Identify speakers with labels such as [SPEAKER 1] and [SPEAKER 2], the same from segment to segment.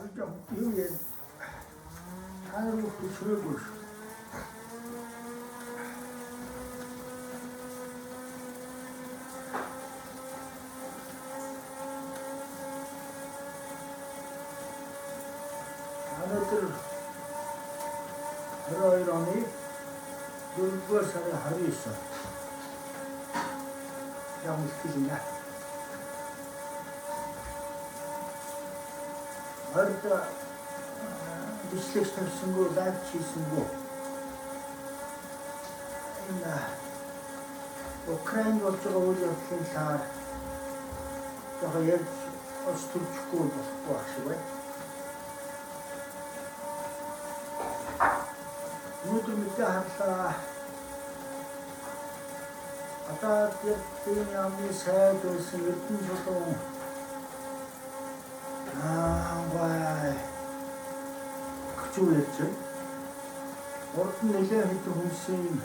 [SPEAKER 1] За, би жоо юу яа. Та нар хүүхдээ ширээгүй шүү. Өнөөдөр 22 оны 4-р сарын 29. Яг үлтгэл юм аа. Ойрд бичлэг тавьсангүй, live хийсэнгүй. Энэ Украинд болж байгаа үйл явдлын талаар жоохон ярьж ус төрчихгүй болохгүй байх шиг байна. Өнөөдөр мэдээ харлаа. Одоо Эрдэнэ яамны сайд байсан Эрдэнэ чулуун аа гүчүү ярьж байна. Урд нь нэлээд хэдэн хүмүүсийн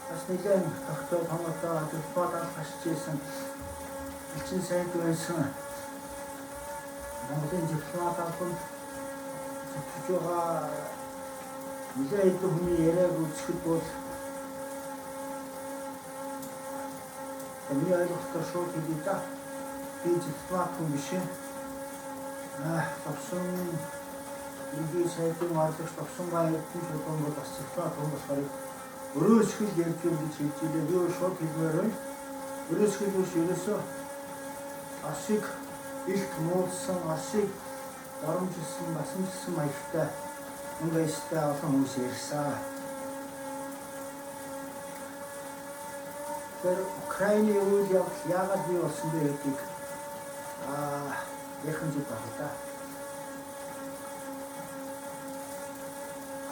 [SPEAKER 1] бас нэлээд тогтоо томоодоо дипломат алгасч ирсэн элчин сайд байсан Монголын дипломат албанд зүтгэж байгаа нэлээд хэдэн хүний яриаг үзэхэд бол миний ойлголтоор шууд хэлье да. Би дипломат хүн биш ээ. Товсон ерөнхий сайдын арлагч Товсонгаа Эрдэнэ чулуун бол бас дипломат хүн болохоор өрөөсгөл ярьж юм гэж хэлж илээ. Би шууд хэлмээр байна. Өрөөсгөл биш, ерөөсөө Оросыг илт муулсан, Оросыг доромжилсан, басамжилсан маягтай мөнгө аястай олон хүмүүс ярьсан. Тэгэхээр Украины үйл явдал яагаад бий болсон бэ гэдгийг ярих нь зүг байна да.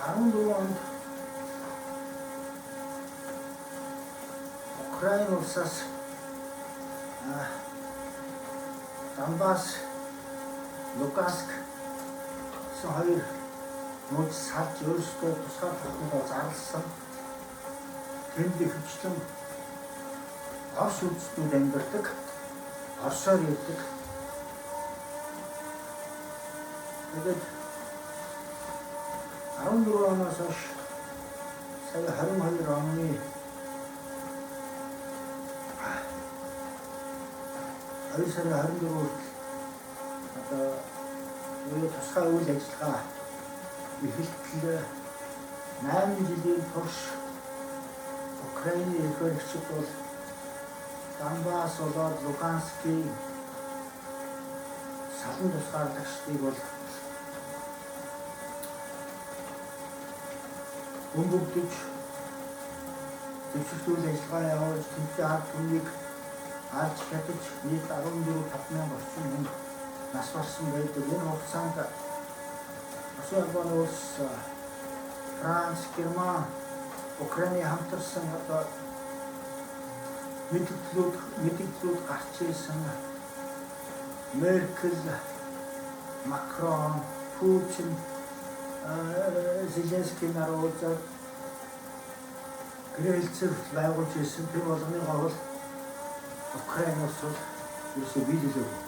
[SPEAKER 1] 14 онд Украин улсаас Донбасс, Луганск гэсэн хоёр мужид салж өөрсдөө тусгаар тогтнолоо зарласан. Тэнд ихэвчлэн Орос үндэстнүүд амьдардаг, Оросоор ярьдаг. Тэгээд 14 оноос хойш сая 22 оны 2 сарын 24 хүртэл одоо юу тусгай үйл ажиллагаа эхэлтэл 8 жилийн турш Украины эрх баригчид бол Донбасс болоод Луганскийн салан тусгаарлагчдыг бол бөмбөгдөж дэвшилт үйл ажиллагаа явуулж тэнцээ ард түмнийг алж хятаж нийт 14 5 мянган орчим хүн нас барсан байдаг. Энэ хугацаанд Оросын холбооны улс, Франц, Герман, Украины хамтарсан одоо мэдэгдлүүд гарч ирсэн. Меркель, Макрон, Путин, Зеленский нар уулзаад гэрээ хэлцээр байгуулж ирсэн. Тэр болгоны гол Украин улс бол ерөөсөө биелүүлээгүй.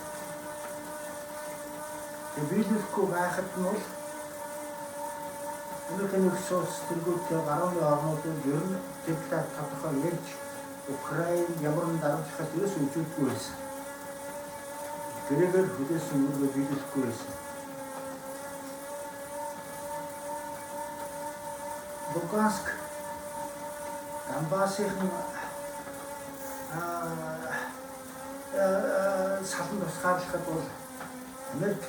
[SPEAKER 1] Тэгээ биелүүлэхгүй байхад нь бол өнөөдөр нэгдсэн улс тэргүүтээ гарууны орнуудын ер нь тэр талаар тодорхой ярьж Украин ямар нэгэн дарамтлахад ерөөсөө үзүүлдэггүй байсан. Гэрээгээр хүлээсэн үүргээ биелүүлэхгүй байсан. Луганск, Донбассын салан тусгаарлахад бол Америк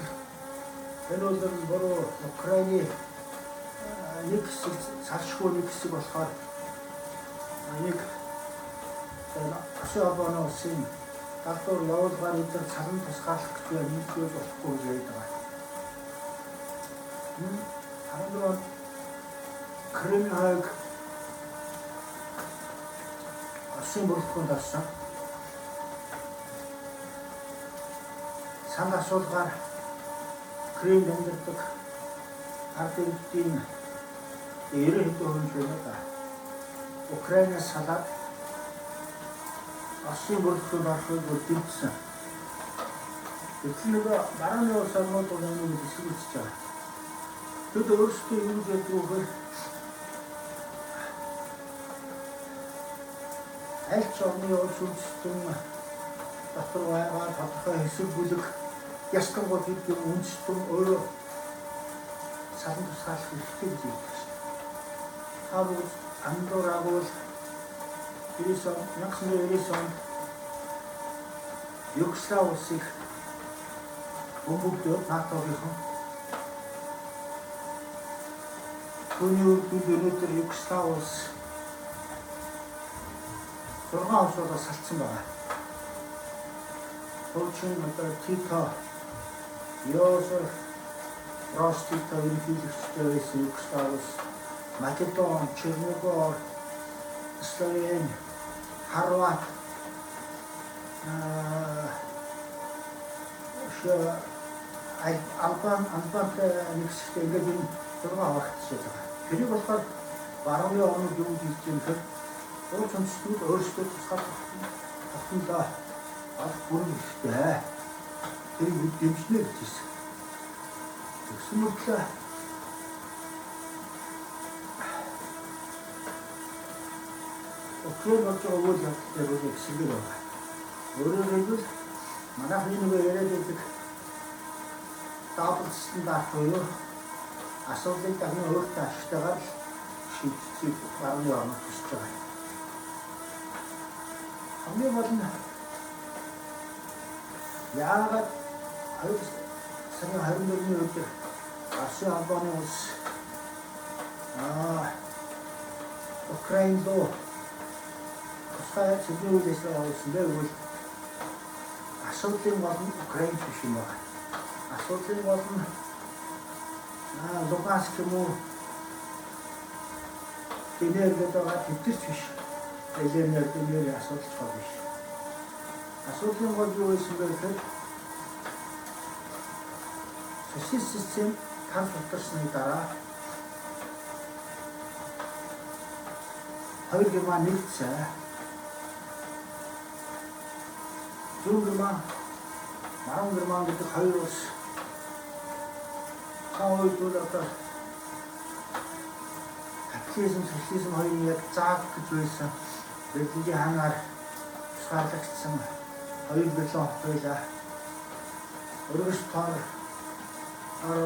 [SPEAKER 1] энэ бол буруу Украины нэг хэсэг салшгүй нэг хэсэг болохоор нэг Оросын холбооны улсын далдуур явуулгаар эдгээр салан тусгаарлах гэж байна. Энэ зүйл болохгүй гэж яриад байгаа. 14 Крым хойг Оросын бүрэлдэхүүнд орсон. Санал асуулгаар Крымд амьдардаг ард иргэдийн 90 хэдэн хувь байна да. Украинаас салаад Оросын бүрэлдэхүүнд орохыг бол дэмжсэн. Гэтэл нөгөө барууны улс орнууд бол үүнийг эсэргүүцэж байгаа. Тэд өөрсдөө юу гэж ярьдаг вэ гэхээр аль ч орны улс үндэстэн дотор байгаа тодорхой хэсэг бүлэг ястангууд гэдэг үндэстэн өөрөө салан тусгаарлах хэрэгтэй гэж ярьдаг шин. Та бүгд андуураагүй бол 1999 онд Югослав улсыг бөмбөгдөөд НАТО-гийнхан түүний үр дүнд өнөөдөр Югослав улс 6 улс болоо салцсан байгаа. Хуучин одоо Тито, Йосеф Броз Тито ерөнхийлөгчтэй байсан Югослав улс, Македон, Черногор, Словен, Хорват, Албантай нэг хэсэгтэй ингээд энэ 6 хаваагдчихад байгаа. Тэрийг болохоор барууны орнууд юу гэж хэлж байгаа юм гэхээр улс үндэстнүүд өөрсдөө тусгаарлах тогтнолоо олох бүрэн эрхтэй. Тэрийг бид дэмжинэ гэж хэлсэн. Тэгсэн мөртлөө Украин болж байгаа үйл явдал дээр бол эсрэгээр байгаа. Өөрөөр хэлбэл манайхны нөгөө яриад байдаг double standard буюу асуудлыг дахин өөртөө ашигтайгаар л шийдэх барууны орнууд хүсэж байгаа. Хамгийн гол нь яагаад 2 сарын 24-ний өдөр Оросын холбооны улс Украин руу тусгай сэдвийн үйл ажиллагаа явуулсан бэ гэвэл асуудлын гол нь Украин биш юм байна. Асуудлын гол нь Луганск юм уу Днепр гэдэг байгаа тэдэрч биш. ЛНР Днеприйн асуудал ч гол биш. Асуудлын гол юу байсан бэ гэхээр социалист систем тар сутарсны дараа хоёр Герман нэгдсэн. Зүүн Герман, Баруун Герман гэдэг хоёр улс тухайн үед бол одоо капитализм, социализм хоёрын яг зааг гэж байсан. Берлиний ханаар тусгаарлагдсан хоёр Берлин хот байлаа. Өргөс тоор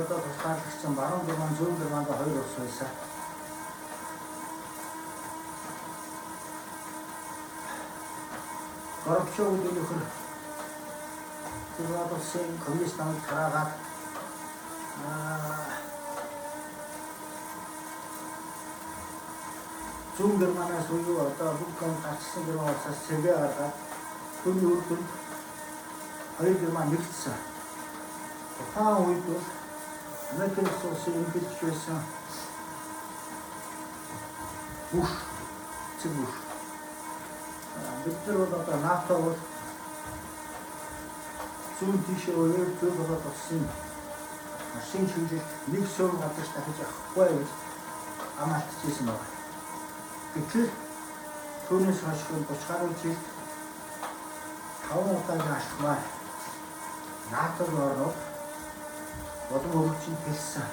[SPEAKER 1] одоо тусгаарлагдсан Баруун Герман, Зүүн Германд хоёр улс байсан. Горбачов гэдэг нөхөр тэр улсын коммунист намыг тараагаад Зүүн Германаас буюу одоо бүх гон гарчсан Герман улсаас сэргээ гаргаад түүний үр дүнд хоёр Герман нэгдсэн. Тухайн үед бол Америк нэгдсэн улсын ерөнхийлөгч байсан Буш, эцэг Буш. Бид нар бол одоо НАТО бол зүүн тийшээ өөр зүүн болоод улсын Оросын чиглэлд нэг суур газар дахиж авахгүй гэж амлалтжсэн байна. Гэтэл түүнээс хойш 30 гаруй жилд 5 удаагийн алхмаар НАТО-гийн орнууд болон өргөжин хэлсэн.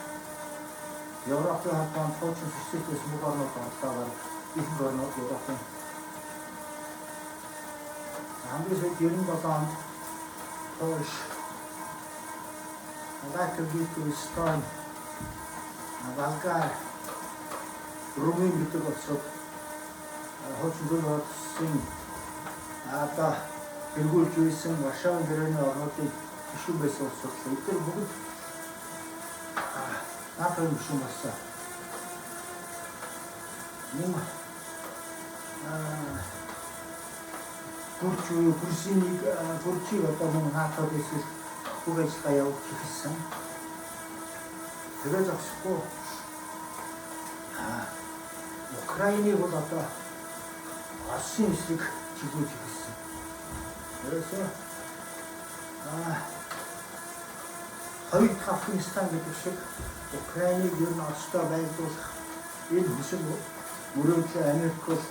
[SPEAKER 1] Европын холбоонд хуучин социалист бүх орнууд орлоо баг ихэнх орнууд Европын хамгийн сүүлд 97 онд Польш, Латвия, Эстон, Болгар, Румын гэдэг улсууд хуучин зүүн улсын одоо тэргүүлж байсан Варшавын гэрээний орнуудын гишүүн байсан улсууд л эдгээр бүгд НАТО-ын гишүүн болсон. Мөн Гүрж буюу Грузинийг Гүржийг одоо мөн НАТО-д эсвэл бүх ажиллагаа явуулж эхэлсэн. Тэгээ зогсохгүй Украиныг бол одоо Оросын эсрэг чиглүүлж эхэлсэн. Ерөөсөө хоёр дахь Афганистан гэдэг шиг Украиныг ер нь Оростой байлдуулах энэ хүсэл мөрөөдлөө Америк бол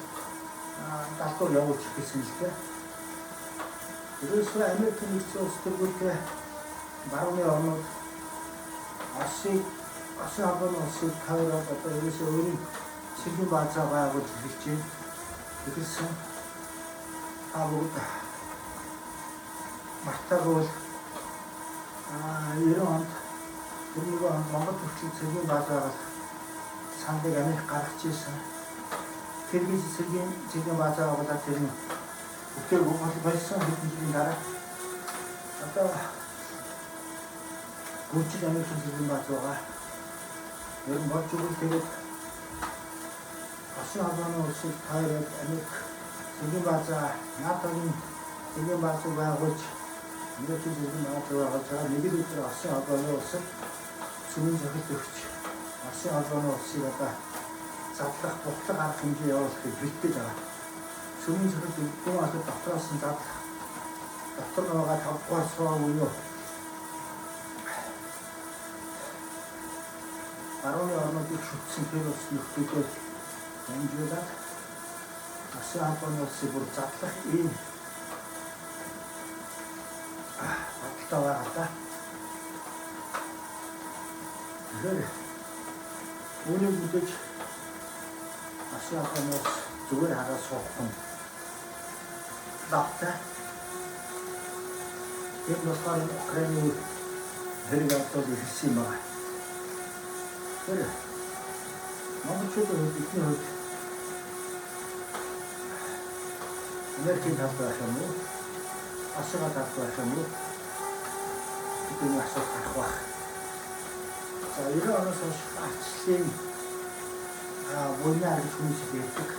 [SPEAKER 1] далдуур явуулж эхэлсэн л дээ. Ерөөсөө Америк нэгдсэн улс төргүүтэй Барууны орнууд Оросын холбооны улсыг тойроод одоо ерөөсөө өөрийн цэргийн баазаа байгуулж эхэлж байна. Эхэлсэн. Та бүгд мартаагүй бол 90 онд 91 онд Монгол хүртэл цэргийн бааз байгуулах саналыг Америк гаргаж ирсэн. Киргиз цэргийн баазаа байгуулаад тэр нь бүтээгүй болсон хэдэн жилийн дараа одоо гүйцэл Америкийн цэргийн бааз байгаа. Ер нь болж өгвөл тэгээд Оросын холбооны улсыг тойроод Америк цэргийн баазаа НАТО-гийн цэргийн баазыг байгуулж Америкийн цэргийн баазыг байгуулж байгаа. Нэг л өдөр Оросын холбооны улсад цөмийн зохилт өгч Оросын холбооны улсыг одоо задлах, бутлах арга хэмжээ явуулахыг бэлтгэж байгаа. Цөмийн зохилт өгдөн аль дотроос нь задлах, дотор нь байгаа 5 дугаар суу буюу барууны орнуудыг шүтсэн тэр улс нөхдүүдээр дамжуулаад Оросын холбооны улсыг бүр задлах ийм бодолтой байгаа да. Тэгэхээр үүнийг мэдээж Оросын холбооны улс зүгээр хараад суухгүй лавтай. Тэр болохоор Украины хэрэг явдал эхэлсэн юм байна. Тэгэхээр монголчуудын хувьд бидний хувьд Америкийн талд байх юм уу? Оросын талд байх юм уу? Бидний асуулт гарах байх. За 90 оноос хойш ардчлалын буйнаар гэж хүмүүс ярьдаг.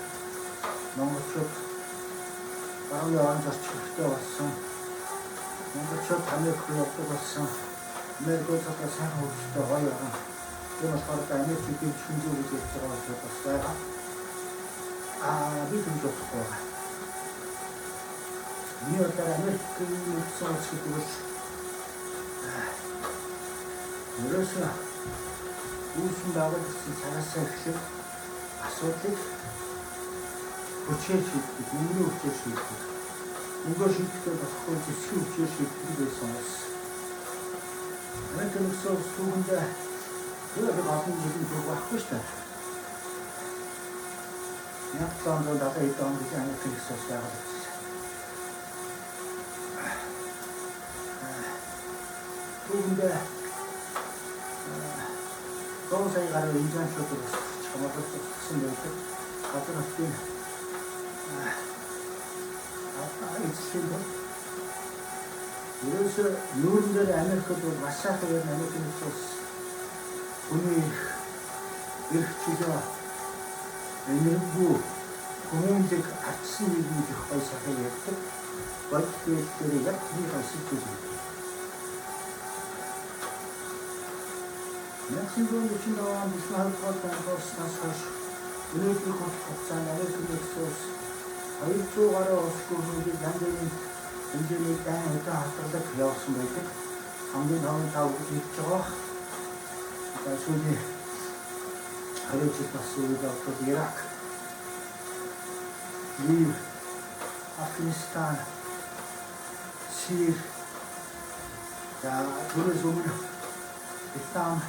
[SPEAKER 1] Монголчууд барууны орон зочид хэрэгтэй болсон. Монголчууд Америк руу явдаг болсон. Америкууд одоо сайхан хөгжилтэй гоё орон. Тэр болохоор Америкийг дэмжих гэж ярьж байгаа учраас бас байгаа. Би дэмжиж болохгүй байгаа. Миний бодлоор Америкийн нэгдсэн улс гэдэг бол ерөөсөө үүсэн байгуулагдсан цагаасаа эхлээд асуудлыг хүчээр шийддэг, мөнгөний хүчээр шийддэг. Мөнгөөр шийдэхдээ болохгүй зэвсгийн хүчээр шийддэг байсан улс. Америк нэгдсэн улс түүхэндээ тэр олон жилийн түүх байхгүй шүү дээ. 1770 онд Америк нэгдсэн улс байгуулагдсан. Түүхэндээ 100 сая гаруй индианчууд устгах хамгаалалт устгасан байдаг. Газар нутгийн эзлэхийн тулд ерөөсөө нүүрэн дээр Америкт бол маш сайхан ер нь Америк нэгдсэн улс хүний эрх чөлөө энергүү хүмүүнлэг ардсан нийгмийг их гоё сайхан ярьдаг. Бодит байдал дээр яг тэрийг ашиглаж байна. 1945 онд дэлхийн 2 дугаар дайн дуусснаас хойш өнөөдрийн хүртэлх хугацаанд Америк нэгдсэн улс 200 гаруй улс гүрнүүдийг янз бүрийн хэмжээний дайн удаан хадгалаг явуулсан байдаг. Хамгийн тооны та бүгд мэдж байгаа. Одоо сүүлийн 20 жил болсон үед бол Ирак, Лив, Афганистан, Сир, за түүнээс өмнө Вьетнам,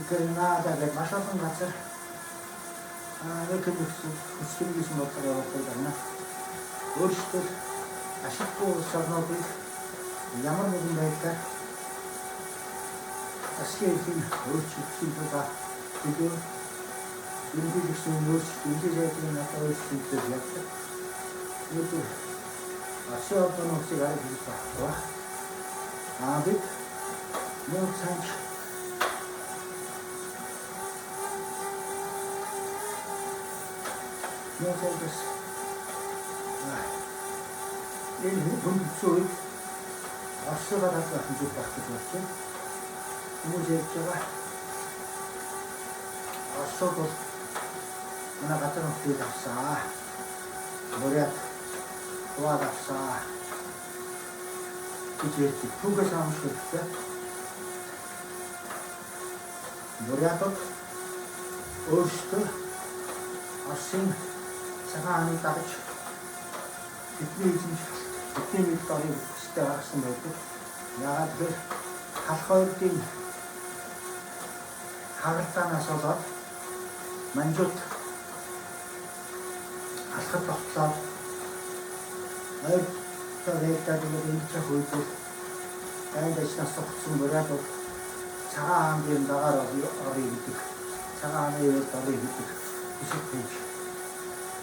[SPEAKER 1] Гренада гэх маш олон газар Америк нэгдсэн хүчрхийлсэн бодлого явуулдаг байна. Өөрсдөө ашиггүй улс орнуудыг ямар нэгэн байдлаар засгийн эрхийн өөрчлөхийн тулд төлөө ерөнхийлөгчийн өөрчлөлт, ерөнхий сайдын надад өөрчлөлтөөр явдаг. Өнөөдөр Оросын холбооны улсыг арга хийж байхгүй байх. Бид муу санч бас энэ хөнгөлцөө үед Оросоор талд байх зүйл байх гэж бодож байна. Хүмүүс ярьж байгаа. Оросууд бол манай газар нутгийг авсан. Бурят хуваад авсан гэж ярьдаг. Түүнээс аимшиг хэрэгтэй. Бурятууд өөрсдөө Оросын цагаан хааныг дагаж бидний эзэмшилт, бидний мэдэл орыг хүстэй гаргасан байдаг. Яагаад гэвэл халах хоёрын хагалзаанаас болоод манжууд алхад тогтлоод ойртой байлдаад ингээд ингэж явах үед бол дайнд ажлаас согцсон бурайд цагаан хааны дагаар орё гэдэг, цагаан хааны ивэлд орё гэдэг хүсэл тавьж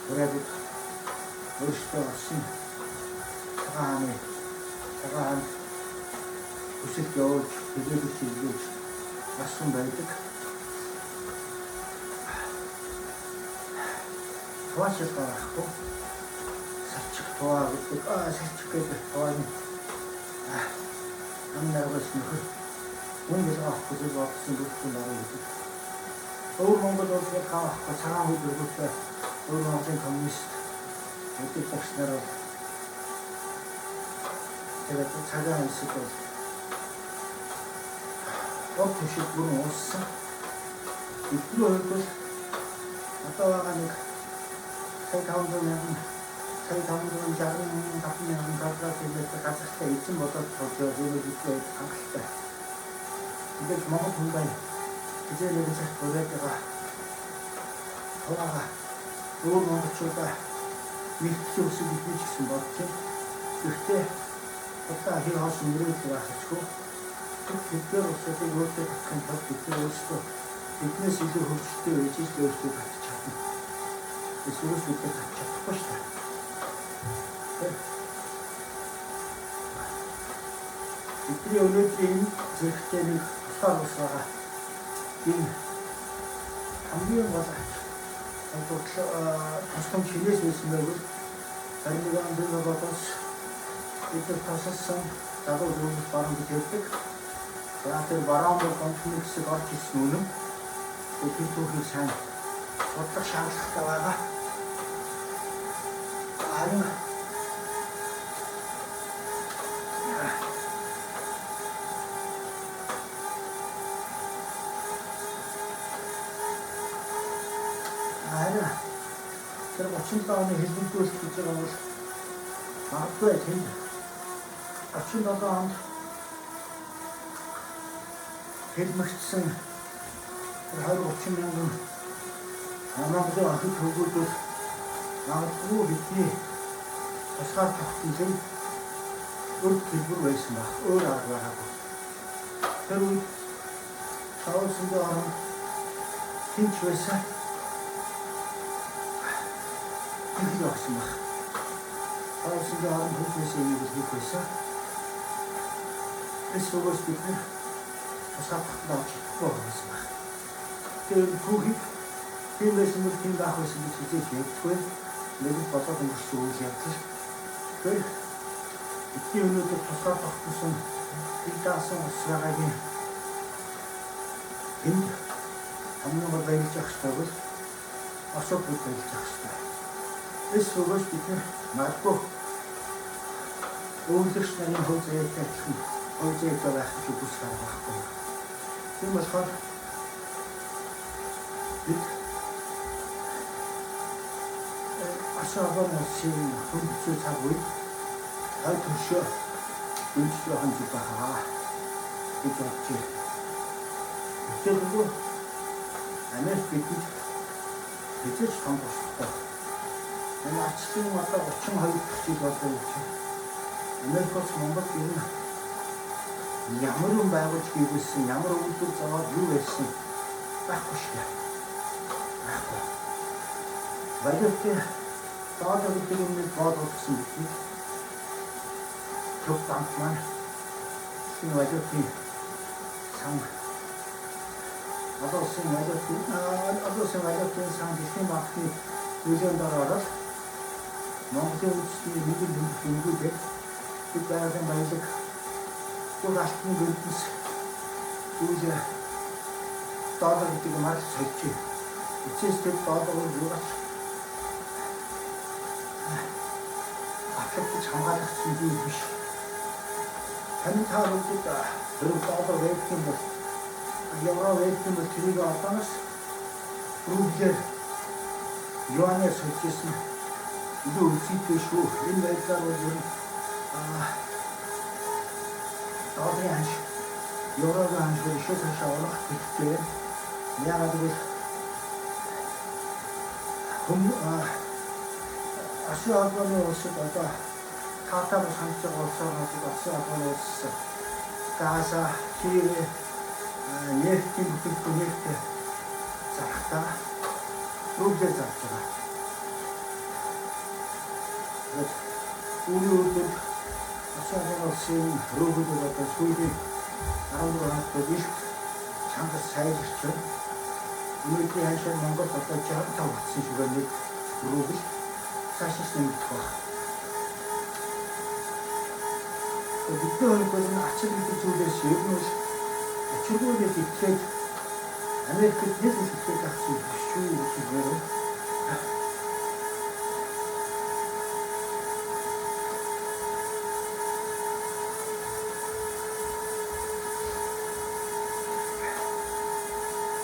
[SPEAKER 1] бурайд өөрсдөө орсон цагаан хааны цагаан хаанд хүсэлт явуулж төлөөлөгч илгээж орсон байдаг. Тугаачил гарахгүй сарчих тугаа гэдэг сарчих гэдэг тугааны ам наргаас нөхөр хүн ялгаа авах гэж бодсон бүртгэн дараа гэдэг. Өвөр Монгол улс ялгаа авахгүй цагаан хүү дөрвөлтэй өвөр Монголын коммунист гэдэг багш нар бол тэгээд цагаан хэсэг бол урд түвшид бүрэн ууссан. Бидний хувьд бол одоо байгаа нэг 1 500 мянган, 1 565 мянган квадрат километр газартай эзэн болоод сууж байгаа юм бидний хувьд хангалттай. Ингээд Монгол хүн бай хэзээ нэгэн цагт бурайд байгаа хуваага өөр монголчуудаа нэгтгэх өсөг гэж би ч гэсэн бодож байна. Гэхдээ одоо хэр хоосон мөрөөдөл байх ёсгүй. Тэдгээр улсуудыг өөртөө татахын тулд бид нар өөрсдөө биднээс илүү хөгжилтэй байж л өөрсдөө татчих чадна. Эсвэл бид нар татчих чадахгүй шүү дээ. Бидний өнөөдрийн энэ зэрэгтэй нэг тусгаар улс байгаа. Энэ хамгийн гол ач холбогдол тусламж хинээс байсан байвал 21 онд бодоос бид нар тусалсан залуу дөрвөлт баруун гэж ярьдаг. За тэр баруун бол гомдны хэсэг орж ирсэн үнэн. Тэр түүхийг сайн судлах шаардлагатай байгаа. Харин тэр 37 оны хэлбэлдүүлэлт гэж байгаа бол магадгүй тэнд 37 онд хэлмэгдсэн 20 30 мянган Монголын охид хөвгүүд бол магадгүй бидний тусгаар тогтнолын өрт төлбөр байсан байх. Өөр арга байгаагүй. Тэр үед Саусангийн оронд хинч байсан их явсан байх. Саусангийн оронд хинч байсан юм хийх байсан. Эс өгөөс бид нэр тусгаар тогтнол авч чадахгүй байсан байх. Тэр түүхийг тийм байсан бол тийм байх байсан гэж хэлж яддаггүй. Нэг л болоод өнгөрсөн үйл явдал. Тэгэхээр бидний өнөөдөр тусгаар тогтносон ил даасан ус байгаагийн энд хамгийн гол баярлж явах ёстой бол Оросууд бид баярлж явах ёстой. Эс өгөөс бид нэр магадгүй өвлөгч нарын хувь заяатай адилхан хувь заяатай байх гэж үгүйсэх арга байхгүй. Тийм болохоор бид Орос олон улсын хүн хэцүү цаг үед хой төршөө дэмжиж явах нь зүг байхаа гэж бодож байна. Тэгэхдээ Америк бидэнд хэзээ ч том туслахгүй. Энэ арчлын одоо 32 дахь жил болов гэж. Америк улс Монгол ер нь ямар юм байгуулж хийгүүлсэн, ямар үйлдвэр зовоод юу байсан байхгүй шүү дээ. Байхгүй. Валютын доллар гэдэг юмыг боолуулсан бидний төв банк маань энэ валютын сан олон улсын валютын сан, дэлхийн банкны нөлөөнд ороод Монголын үндэсний нэгэн тэмдэг өнгөтэй бид байгалийн баялаг бүх алтны гэрдэнс зүйл доллар гэдэг юмар сольжээ. Эцэс тэр долларыг юугаач батлагдаж хамгаалагдсан зүйл биш. Таны та бүгд хэрэг доллар байдаг юм бол, евро байдаг юм бол тэрийг одооноос рублээр, юанаар сольж исэн илүү өлсөйтэй шүү. Энэ байдлаар бол ер нь Долларын ханш, еврогийн ханш өшөө цаашаа унах хэрэгтэй. Яагаад гэвэл Асын холбооны улсад одоо таатай бас хандж байгаа улсаар Асын холбооны улс Газа, Сири нефтийн бүтээгдэхүүн нефт зархтаа рублээр зарж байгаа. Тэгээд үүний үр дүнд Асын холбооны улсын рублийг одоо сүүлийн 14 хоногт илт чанга сайжирч байна. Өнөөдрийн ханшаар Монголд одоо 65 хүрсэн шүгээр нэг рубль цаашаас нэмэгдэх байх. Бидний хувьд бол энэ ачаал гэдэг зүйлээс ер нь бол учиргүй гэж итгээд Америкт нэг л итгээд авах зүйл биш шүү гэж хэлмээр байна.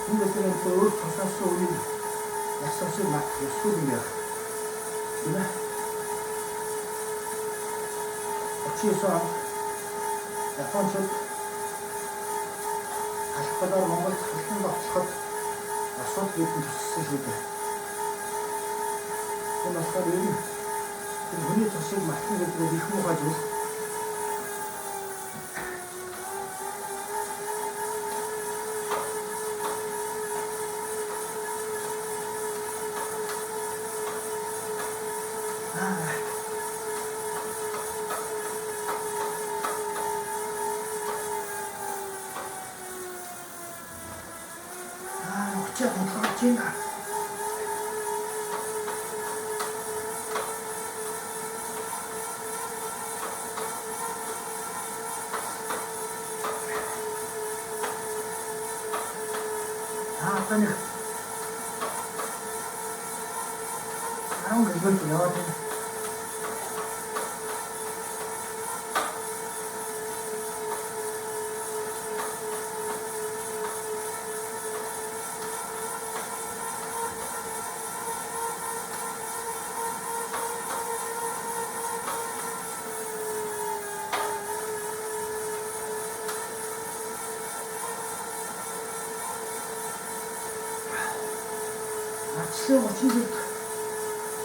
[SPEAKER 1] Энэ дэлхийн өөр тусаас үнийг ясаасыг мартах ёсгүй юм яах. Тийм ээ. 39 онд Япончууд алхахлаар Монголд халан довтлоход асуудал бидэнд туссан шүү дээ. Энэ болохоор ер нь тэр хүний цусыг мартна гэдэг нь их муухай зүйл. Одоо нэг 10 км яваад байна. Ардчлалын 30 жилд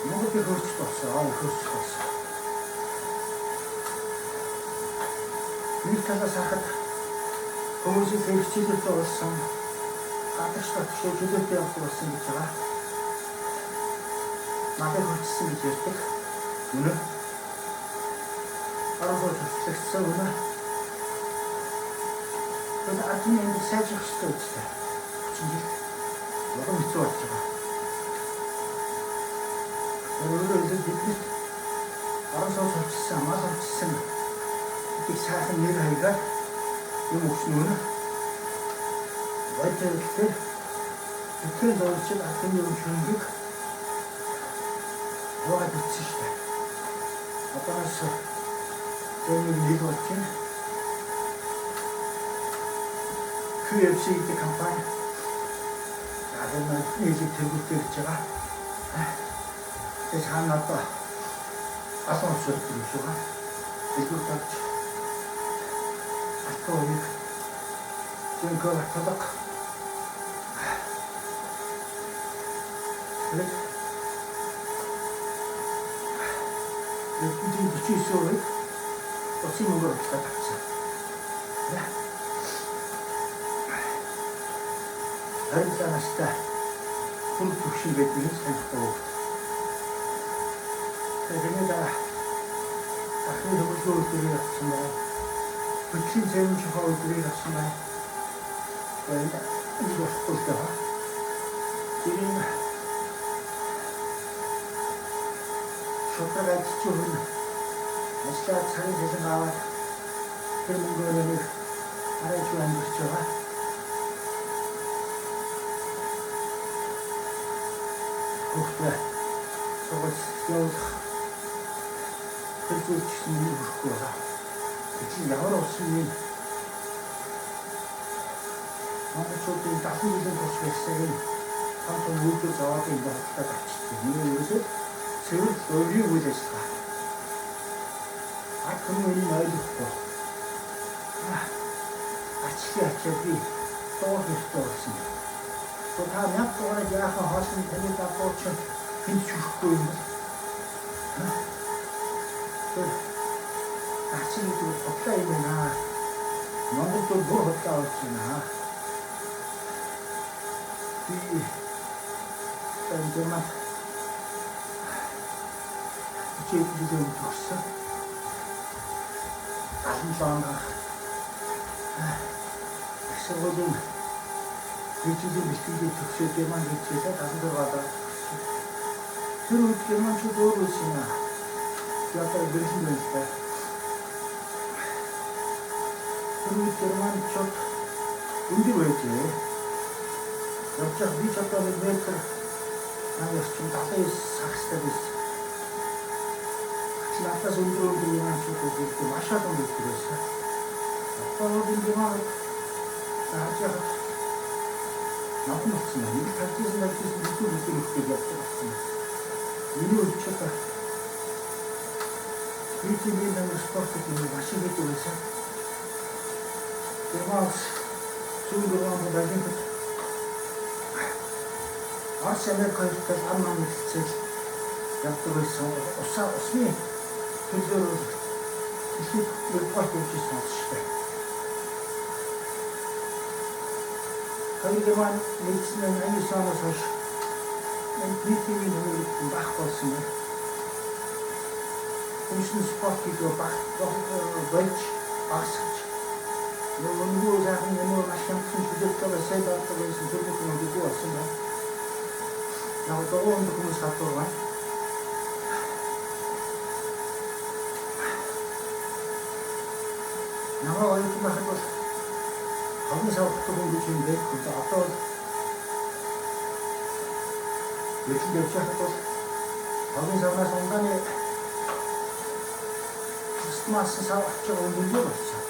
[SPEAKER 1] Монгол их өөрчлөлт болсон. Их өөрчлөлт болсон. Нэг талаас харахад хүмүүсийн хэрэгцээлтэй болсон, гадагш татгшаа чөлөөтэй явдаг болсон гэж байгаа. Малыг хөрчсөн гэж ярьдаг. Үнэн. Орон сууц хөтлөгдсөн үнэн. Тэгэхээр ардны амьдрал сайжрах ёстой үстэй. 30 жилд улам хэцүү болж байгаа. Өөрөөр хэлбэл биднэрт орон сууц хөрчсөн, мал хөрчсөн гэдэг сайхан нэр хаягаар юм өгсөн үнэ. Бодит хэрэглээр тэтгэн зурчил ардын юм шөрөнгийг хувааад бичсэн шүү дээ. Одоогоос тэр нэг нэг болж байна. QFC гэдэг компани тэр нийлэг тэргүүлтэй гэж байгаа. Тэгээ цаана одоо олон улсууд юм шиг байна. Дэлгүүр тавьж алтан уяг зөнкөр аталга тэгээд бидний 49% улсын мөнгөөр худалдаад авсан. 27 настай хүн төвшин гэдэг нь танихгүй хүүхэд. Тэрний дараа ахны төгөлгөө өдрийг авсан байна. Хөтлийн цэвэн чухаа өдрийг авсан байна. Энэ болохгүй л дээ. Тэрийн шудраг ажилчин хүн ажлаа цагийн цалин аваад тэр мөнгөөр нэг арай ч амьдарч байгаа. Хүүхдээ сургууль явуулах тэр зүйл ч гэсэн миний хүрэхгүй байгаа. Тэр чинь ямар улсын юм монголчуудын 70 жилийн турш байсан энэ том том үйлдвэр заваадын энэ худалдаад авчирсан. Энэ ерөөсөө цэвэр луурийн үйл ажиллагаа. Ард түмэн энийг ойлгохгүй. Ачилын ачаад би дуух ёстой болсон. Та 1000 дугаарыг яахан хоосон таны дагуу чинь хэнд ч хүрэхгүй юм бол. Тэр гарчин гэдэг бол худлаа юм байна. Монголд бол бүр худлаа болж байна. Би Герман хичээлээ төгссөн. 77 онд их сургуулийн хичээлийн бэлтгэлийг төгсөөд Герман хичээлээ 76 онд төгссөн. Тэр үед германчууд өөр байсан юм аа. Би одоо Берлинд байна л да. Тэр үед германчууд өндөр байжээ. Явж байхад би ч одоо 1 метр 80 орчим 79 сагстай байсан. Надаас өндөр өндөр германчууд байдаг маш олон байдаг байсан. Одоо бол энэ германууд зааж яхад навхан болсон байна. Нэг 59 59 бүдүү бүдүү нөхдөд явдаг болсон байна. Миний үед ч одоо би тийм амар спорт гэдэг юм маш их хийдэг байсан. Герман улс зүүн Герман Олимпиад Орос Америк хоёртой ам ам хэлцэл явдаг байсан. Усаа усны төлөөр бол дэлхийд нэгдүгээр явж ирсэн улс шүү дээ. Хоёр Герман нэгдсэн 89 оноос хойш энэ нийтийн хөрөнгө байхгүй болсон байна. Хүншин спорт гэдэг баг болж багасгаж нөгөө сайхан юм маш хямдхан чөлөөтэй сайд авдаг байсан тэр бүх юм үгүй болсон байна. Яг дугуй өндөр хүмүүс гадуур байна. Намайг оюутан байхад бол хогны савхтай хүн гэж юм байдаг. Одоо бол Берлинд явж байхад бол хогны савнаас ундааны пластмасс сав авч байгаа хүн зөндөө болсон.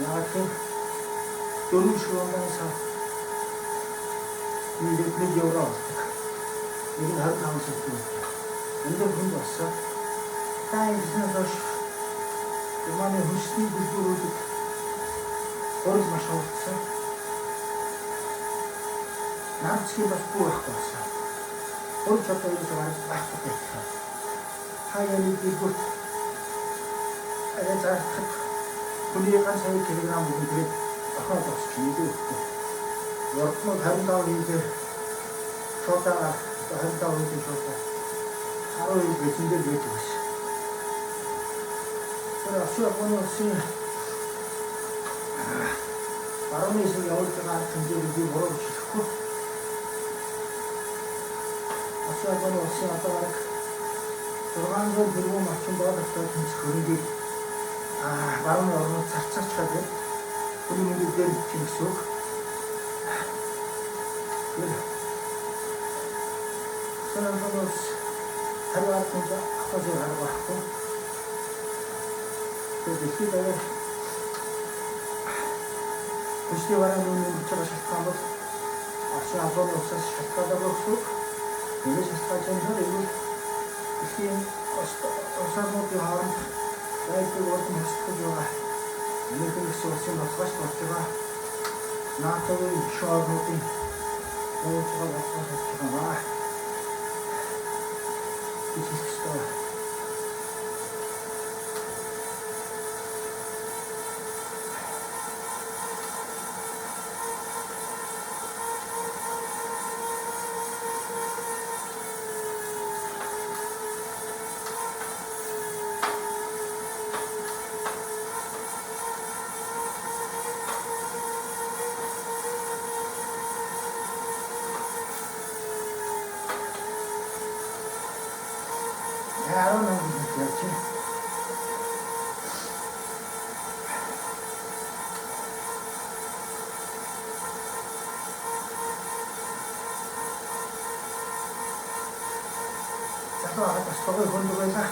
[SPEAKER 1] Яг тэр дөрвөн шиг ундааны сав нэг евро болдог. Нэг нь 25 цент байдаг. Өндөр хүнд болсон. Та ингэснээс хойш Германы хүнсний дэлгүүрүүдэд хурал маш хурдсан. Нар зэхий бас бүү байхгүй болсон. Хурал одоо ерөөсөө бараг байхгүй байх. Та яны дэлгүүрт арай заалтахад хүний ганц 2 кг өгөн тэгээд охиод босч нэлээ өгөхгүй. Урднууд 25 хийлээр шуудаа 25 хийлийн шуудаа 10 хил бэлэн дээр байдаг байсан. Тэр Орсын холбооны улсын барууны хэсэг явуулж байгаа арга хэмжээг би буруу гэж хэлэхгүй. Орсын холбооны улсын одоо бараг 600 тэрбум орчим доллартай тэнцэх хөрөнгийг барууны орнууд зарцаарч байгаа. Хүний мөнгийг дээр чинь гэсэн үг. Тэр Орсын холбооны улс хариу арга хэмжээ авах зүйл арга байхгүй. Тэгээд дэлхийд даяар хүчний барааны үн нэмж байгаа шалтгаан бол Орсын холбооны улсаас шалтгаалаагүй гэсэн үг. Нэмээ шалтгаалж байгаа нь эрүүл дэлхийн улс орнуудын хооронд байдлыг урдан хасдаж байгаа. Америк нэгдсэн улсын баталгааж болж байгаа. НАТО-гийн гишүүн орнуудын явуулж байгаа баталгааж болж байгаа. Гэж хэлэх ёстой. Залуу хагаад бас дугуй хөндөг байлаа.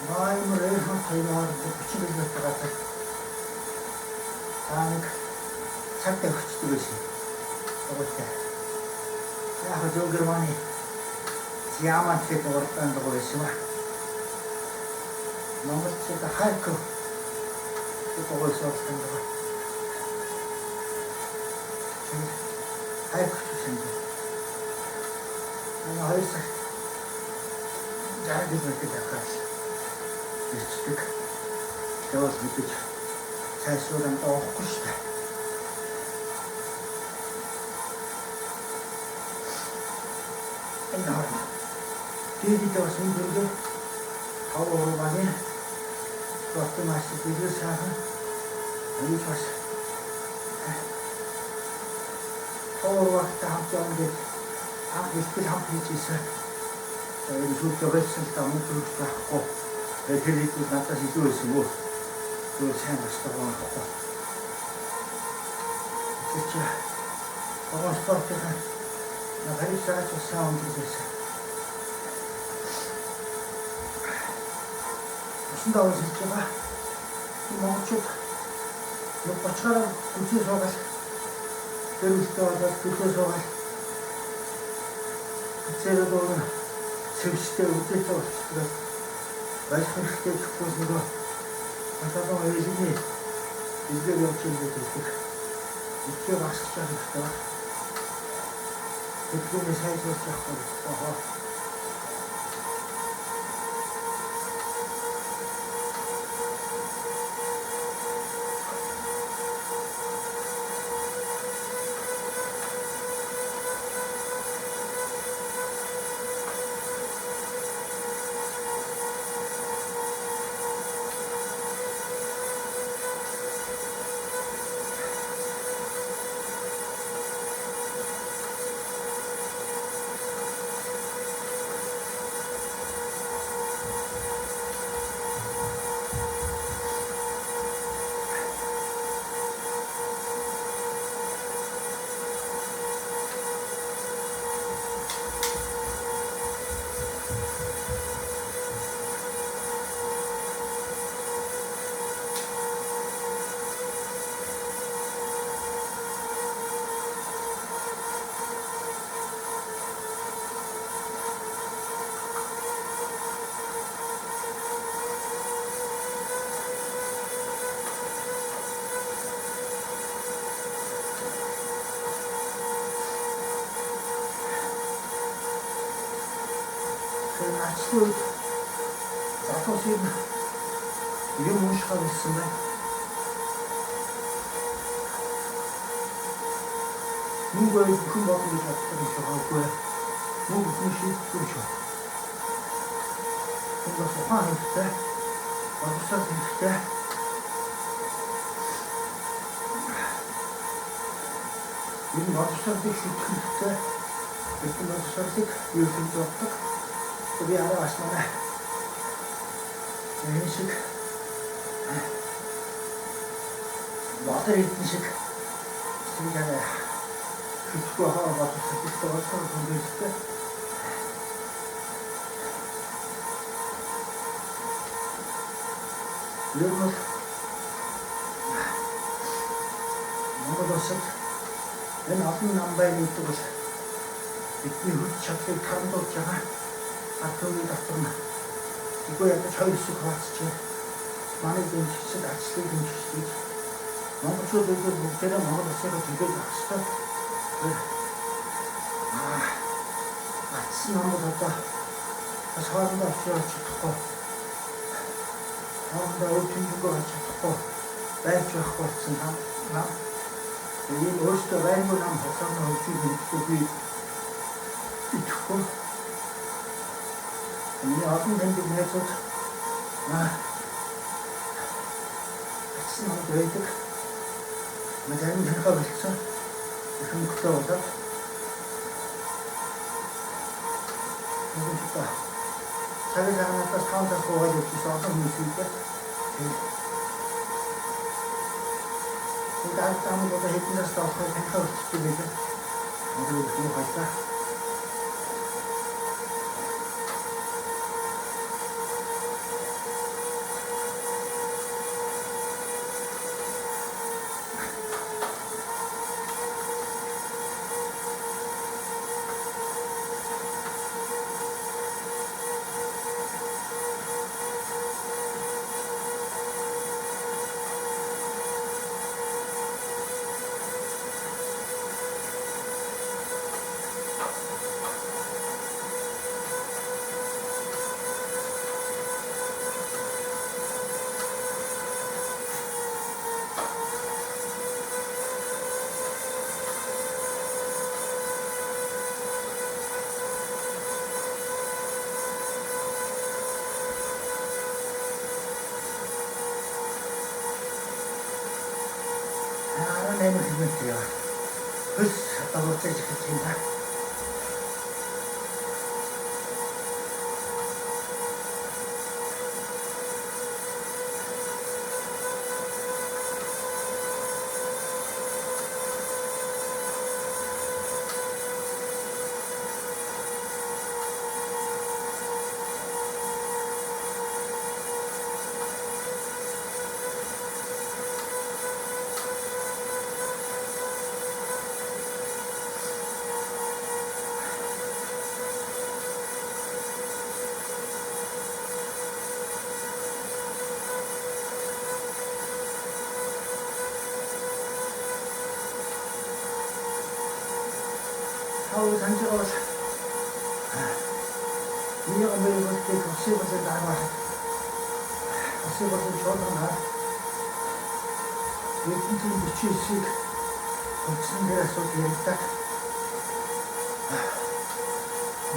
[SPEAKER 1] Наймар Эрхман хоёрын хооронд 30 км газар за нэг цаг тавьчихдаг байсан. Дугуйтай. Яг зүүн Германы Зямант гэдэг урдаан дугуй байсан ба. Монголчууд Харьков гэдэг угсаа болсон байгаа. Харьков гэсэн юм. Манай 2 цагт 60 км явахаас ирчдэг. Тэгвэл мэдээж цаашаа амтаа уухгүй шүү дээ. Энэ харна. Дийдээ бас энэ дөрөв 5 уруу багийн спортын мастер Дэлгэр сайхан энэ бас 5 уруу багтай хамт явна гэж анх бэлтгэл хамт хийж ирсэн. Энэ сүүлдээ болсон л да мөнгө төгрөг байхгүй. Тэр хэд бол надаас илүү байсан мөө. Зүгээр сайн бастай байхгүй. Тэр чи Монгол спортын гариг саач бас сайн өндөр байсан. Усан даваа сэлж байгаа. Энэ монголчууд нэг бочгаараа гүзээ суугаад тэр үлдээ болоод гүзээ суугаад гүзээрээ дууна сэвштэй үзээтэй болчихдог. Байх хэрэгтэй гэхгүй нөгөө одоо ээлний эзгээр явж юм гэдэг. Итгэе багсгах хэрэгтэй байна. Тэдгүүний сайжруулах байхгүй. Ачлын үед залуус юм уншихаа болсон байна. Мөнгө байвал бүхэн болно гэж боддог юм шиг байгаагүй. Мөнгө бүхэн шийддэг юм шиг. Энэ бас ухаан хэрэгтэй. Боловсрол хэрэгтэй. Энэ боловсролыг шүтэх хэрэгтэй. Эрдэм боловсролыг биелүүлж боддог. Би арай бас манай энэ шиг бодор эрдэнэ шиг сэтгэл арай шүтэхгүй хаа боловсролтой болсон хүндэлтэй. Ер нь бол Монгол улсад энэ олон нам байна гэдэг бол бидний хүч чадлыг тарамдуулж байгаа. Ард түмний дотор нь үгүй ядаж хоёр хэсэг хуваацчих. Манай дэмжигчид ажлыг дэмжигчдийг монголчууд бүгдээрээ Монгол улсыг төлөөлж авах ёстой. Атсан нам бол одоо бас хоорондоо очиж чадахгүй. Хоорондоо өв тэмдэггүй болж чадахгүй байж байхгүй болсон нам. Энэ өөртөө байнгүй нам хоцорно хөгжиж мэдхгүй би итгэхгүй. Миний олон таньдаг найзууд атсан намд байдаг. Зарим хэрэг болцсон. Их мөнгөтэй болоод нэгэн удаа цагийн цагаанаас 5 цаг суугаад явчихсан олон хүмүүс үйдэ. Тэгээд ард амд одоо хэдэн настай болохоор танихаа болчихсон байлаа. Монгол их муу хайлаа. 18 км яваад хөлс одоо буцаж эхэлж байна да. Тав санаж байгаа бол миний гомбыг улсын болон дарга улсын болон чуулганаар Эрдэнтийн 49-ийг хөгжсөн дээр асуудал яригдаад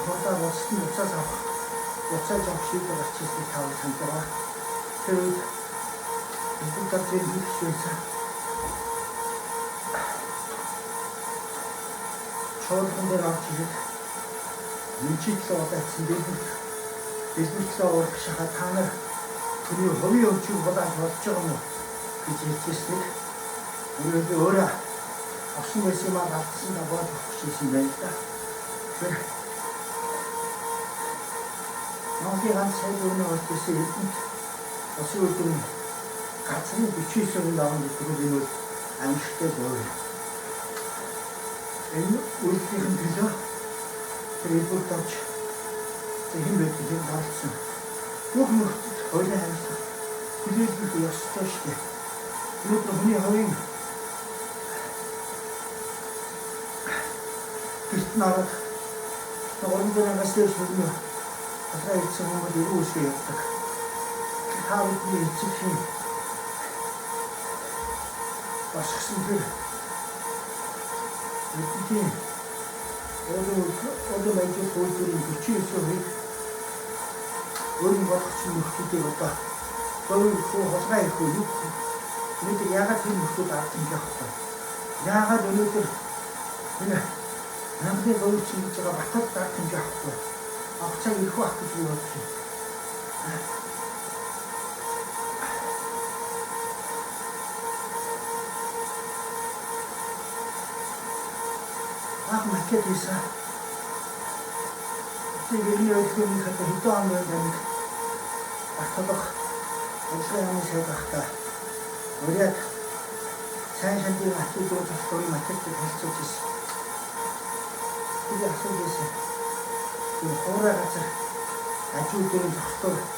[SPEAKER 1] хурдаа улсад нь буцааж авах шийдвэр гарч ирснийг та санаж байгаа. Тэр үед Эрдэнэт даргын хийх байсан. Чуулган дээр орж ирээд мэнчитлээ удаацсан дэлбэртлээ урагшаха та нар түүний хувийн өвчийг хулааж болж байгаа юм уу гэж хэлж ирснийг өөрөө би өөрөө авсан байсан юм аа алдсан да болж өгөх гэсэн юм байна л да. Тэгэхээр Монголын ганц сайн өрнө болж ирсэн Эрдэнэт улсын үйлдвэрийн газрын 49% авна гэдэг нь энэ бол амжилттай боо. Энэ үйлдвэрийн төлөө тэр элбэг дорж хэн байдаг юм оролцсон. Бүх нөхцөл хуулийн хариуцлага хүлээлгэх ёстой шүү дээ. Өнөөдөр хүний хувийн гэрт нь ороод 300-аас дээш хөргөнө толгой хийсэн хүмүүс эрүү үсгээ явдаг. Та бидний эцэгхийн босгосон тэр Эрдэнтийн уулын ажил үйлдвэрийн 49%-ийг өөрийн болгоч нөхдүүдийг одоо зөв хүү хулгай их үү юу? Өнөөдөр яагаад тэр нөхдүүд ард түмж явахгүй? Яагаад өнөөдөр энэ Монголын зөвч гэж байгаа Батал ард түмж явахгүй? Авах цаг ирэх байх гэж би бодож байна. Анх макет хийсэн. Тэр иргэний хөдөлгөөний хата хэдэн он байна нэг Баталга ажиллагаа яамын сайд байхдаа урьяд сайн шандын ачуу зүүн зохицуулын макетыг хэлцүүлж ирсэн. Би асууж ирсэн. Тэр хуурай газар аж үйлдвэрийн зохицуулалт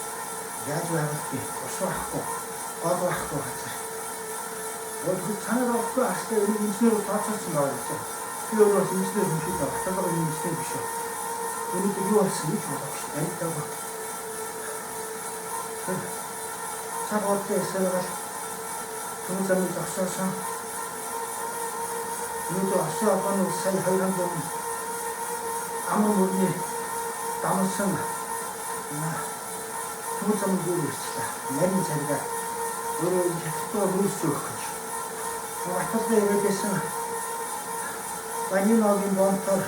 [SPEAKER 1] яаж байгуулах вэ? Ус байхгүй, гол байхгүй газар. Өөрөөр санаад авахгүй астай энэ инженерүүд тооцоолсон байгаа гэж. Би өөрөө бас инженер хүн шүү дээ. Баталга энэ инженер биш үү. Өнөөдөр юу болсон гэж болов шүү. Баригдаагүй. Цаг хугацаа эсрэгээр түн замыг зогсоосон. Өнөөдөр Осын холбооны улс сая 200 амар мөрний дамсан түн замыг юу ирчлээ. Нарийн царгаа өөрөө хятадтай нүүрс өгөх гэж. Баталгаа ирээд байсан Ваниногийн бонтоор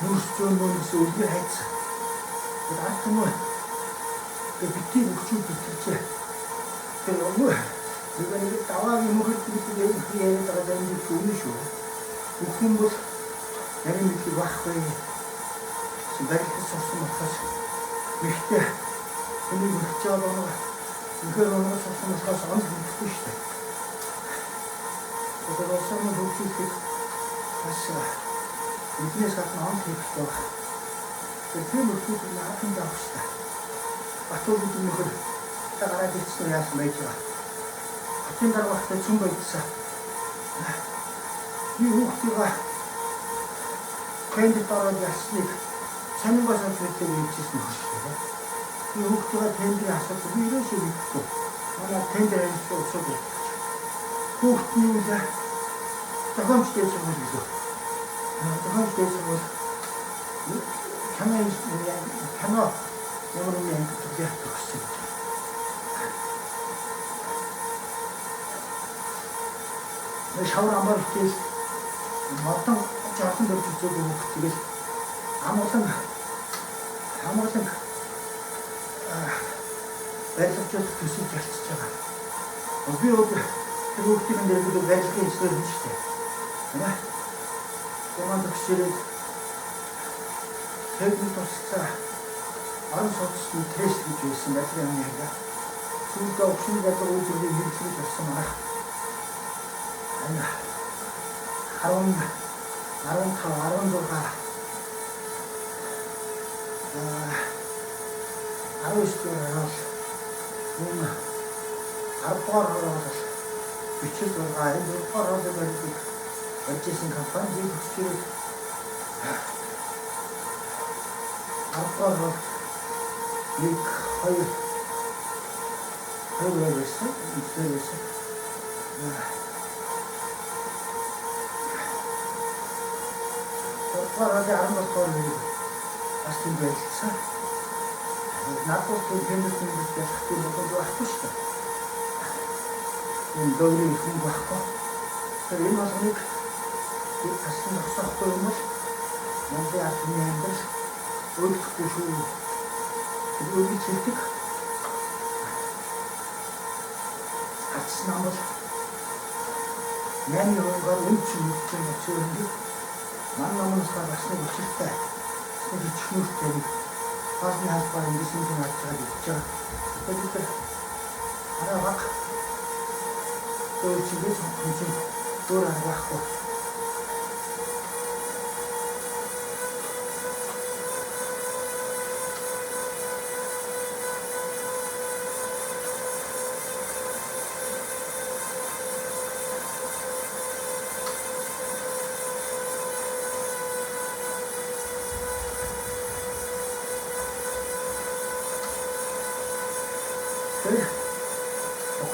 [SPEAKER 1] нүүрс зөөн нүүрс үлгэр хайцсан. Тэр ард түмэн тэр битгий өгчүүд итгэжээ. Тэр өнгө нэг даваагийн мөхөд гэдэг юм яриад байгаа зарим зүйл үнэн шүү. Бүх хүн бол нарийн мэдлэг байхгүй. Барилдаж сурсан болохоос мэхтэй хүний мөхч байгаа үнэхээр онгоц сурсан болохоос онц мэдэхгүй шүү дээ. Тэгэхээр улсын хөгжүүлэхэд бас эднээс гадна онц хэрэгтэй байна. Тэгэхээр тийм нөхцөл нь ард түмэнд авах хэрэгтэй. Батуул гэдэг нөхөр та гараад ирсэн үү яасан байж байгаа. Хотын дарга багтаа цүн байдсан. Би хүүхдийгаа тендерт ороод ялсныг сонингоос олж мэдээ хэлжсэн нөхөр шүү дээ. Би хүүхдийгаа тендерийн асуудал би ерөөсөө мэдэхгүй. Манай тендер ажиллах усууд байдаг. Хүүхд нь юу лээ? Зохиомж дээд сургууль гэлөө. Зохиомж дээд сургууль кино ямар нэгэн анги төгссөн. Шавар амбар хичээл модон жорхон дөрж үзээгүй хүүхэд тэгэл амгалан барилгажуулах төсөв ялцж байгаа. Би өдөр тэр хүүхдийн дээр барилгын инженер юм шүү дээ. Тийм ээ. Герман төгсчээд техник тусалцаа орон сууцны тест гэж байсан барилгын яамны харгаа. Сүүлдээ огшин барилга үйлдвэрлэлийн хэрэглэж болсон манайх. Энэ 10 15 16 19 дугаар харуул мөн 10 дугаар харуул бол бичил 6 энэ 6 дугаар харуулын барилгыг барьж исэн компани би төгсчээд 10 дугаар харуул 1 2 2 байсан, инженер байсан. Дугаар харуулын 17 дугаар хэрэг бас тийм барилцсан. Надад бол тийм тэмдэг тэмдэг ялах тийм боломж байхгүй шүү дээ. Энэ логрын их мөнгө байхгүй. Тэгэхээр энэ болгоныг би таслан зогсоохгүй юм бол Монголын ард түмний амьдрал өөрчлөхгүй шүү. Тэр өргөж хэлдэг. Ардсан нам бол 8 хувиар үн чинь мэдсэн учраас ман намнасаа бас нэг учиртай, нэг хичнүүртэй нэг хоолны халбаар ингэсэн юм авч байгаа гэж байгаа. Тэгээд бид арай баг өөр чиглэл сонгох чинь өөр арга байхгүй.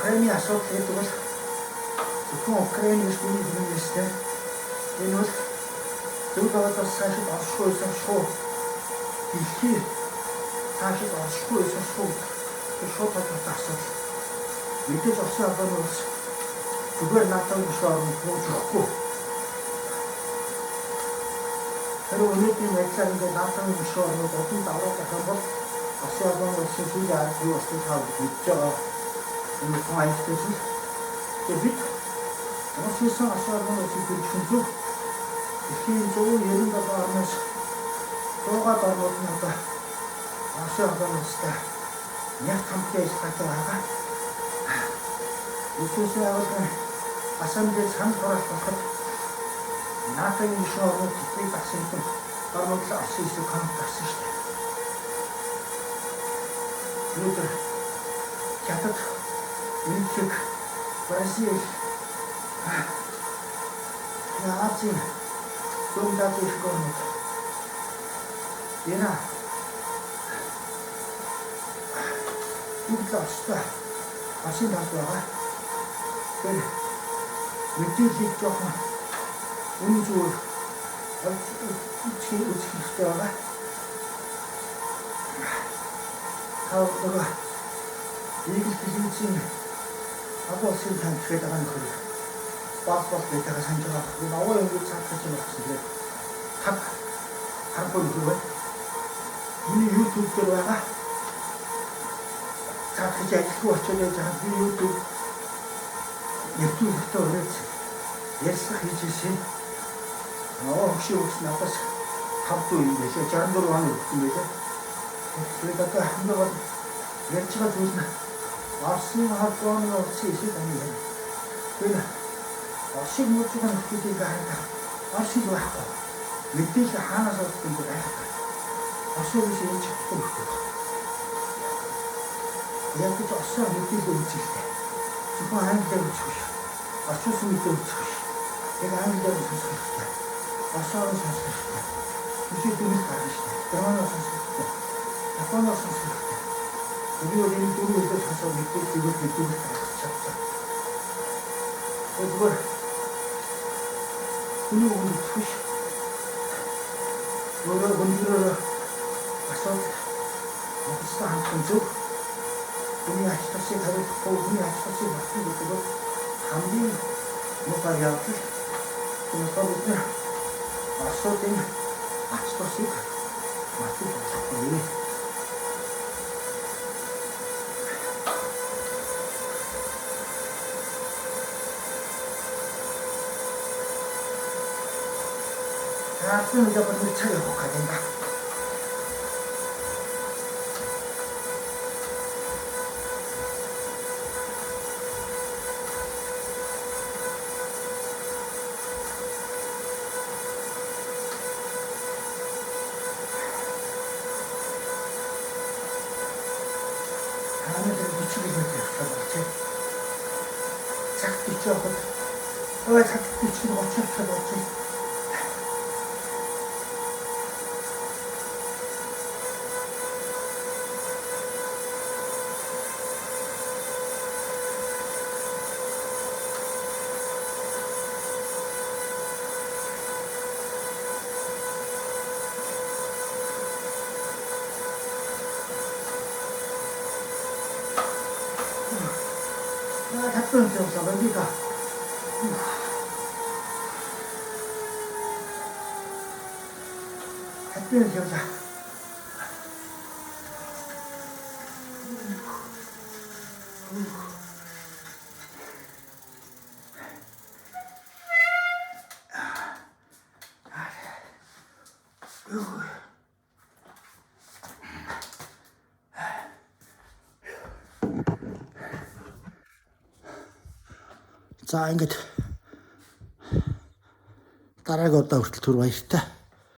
[SPEAKER 1] Украины асуудал гэдэг бол зөвхөн Украин биш хүний хүмүүстээ энэ бол зөв байгууллага цаашид оршихгүй сонсохгүй дэлхий цаашид оршихгүй сонсохгүй шууд холбоотой асуудал. Мэдээж Оросын холбооны улс зүгээр НАТО гишүүн орнд бууж өгөхгүй. Тэр өнөөдрийн байдлаар ингээд НАТО-ны гишүүн орнууд удан давраад байх юм бол Оросын холбооны улсын сүүлийн арга юу болтыг та мэдж байгаа. Энэ тун аюултай зүйл. Тэгээд бид Оросын Оросын холбооны улсыг дэмжих нь зөв. Дэлхийн 197 орноос 100-аад орнууд нь одоо Оросын холбооны улстай нягт хамтын ажиллагаатай байгаа. Улсын байгууллагын ассамблей санал хураалт болоход НАТО-гийн гишүүн орнууд тэднийг дагсан хэдэн орнууд л Оросын эсрэг камп гарсан шүү дээ. Өнөөдөр Хятад, Мексик, Бразил, Азийн зүүн талын их орнууд энэ бүгд л Оростой Оросын талд байгаа. Тэгэхээр мэдээллийг жоохон үнэн зүгээр үзэх хэрэгтэй байгаа. Та нөгөө Eagle телевизийн олон улсын танд гээд байгаа нөхөр бол гэдэг санаж байгаа. Энэ овоо юм цаатах юм болсон. Тэгээд таг харахгүй нөхөр байна. Миний YouTube дээр байгаа. Цаатах ажилгүй очиод байж байгаа. Би YouTube нэвтрүүлэгтээ өрөөж ярьцлах хийж ирсэн. Овоо хөшөө өгс надаас 5 дүү юм байлээ. 64 он өгсөн байлээ. Тэгээд одоо хамгийн гол ярьж байгаа зүйл нь Оросын холбооны улсын эсрэг амын юм. Тэр Оросыг мөрж байгаа нөхдүүдийг хараад Орос хэл байхгүй. Мэдээлэл хаанаас олдог юм бэ гайхаад. Оросыг биш ярьж чадахгүй нөхдөд. Яг гэж Оросоор мэдээлэл үзэлтэй. Зөвхөн англиар үзэх биш. Орчуулсан мэдээ үзэх биш. Яг англиар сонсох хэрэгтэй. Оросоор нь сонсох хэрэгтэй. Үшээ дүнс гарна шүү дээ. Германаар сонсох хэрэгтэй. Японоор сонсох хэрэгтэй. Би бол энэ дөрвөн хэлээр сонсоод мэдээлэл зүгээр мэдээлэл гаргах чадсан. Тэгээд зүгээр хүний үг үзэх биш. Өөрөө гүнзгийрээ асуудал Монголтой хандсан зөв. Хүний ач тусыг хариуцахгүй, хүний ач тусыг батна гэдэг бол хамгийн Муухай явдал. Тэгэхээр бид нар Оросуудын ач тусыг мартаж болохгүй. За, нэг нэг цаг явах гэдэг юм ба. Тааны 40 км явчихсан болчихъя. Цагт 40 явахад ой цагт 40 30 явчихсан болчихъя. 70 явлаа бандита. 70 явлаа. За, ингээд дараагийн удаа хүртэл түр баяртай.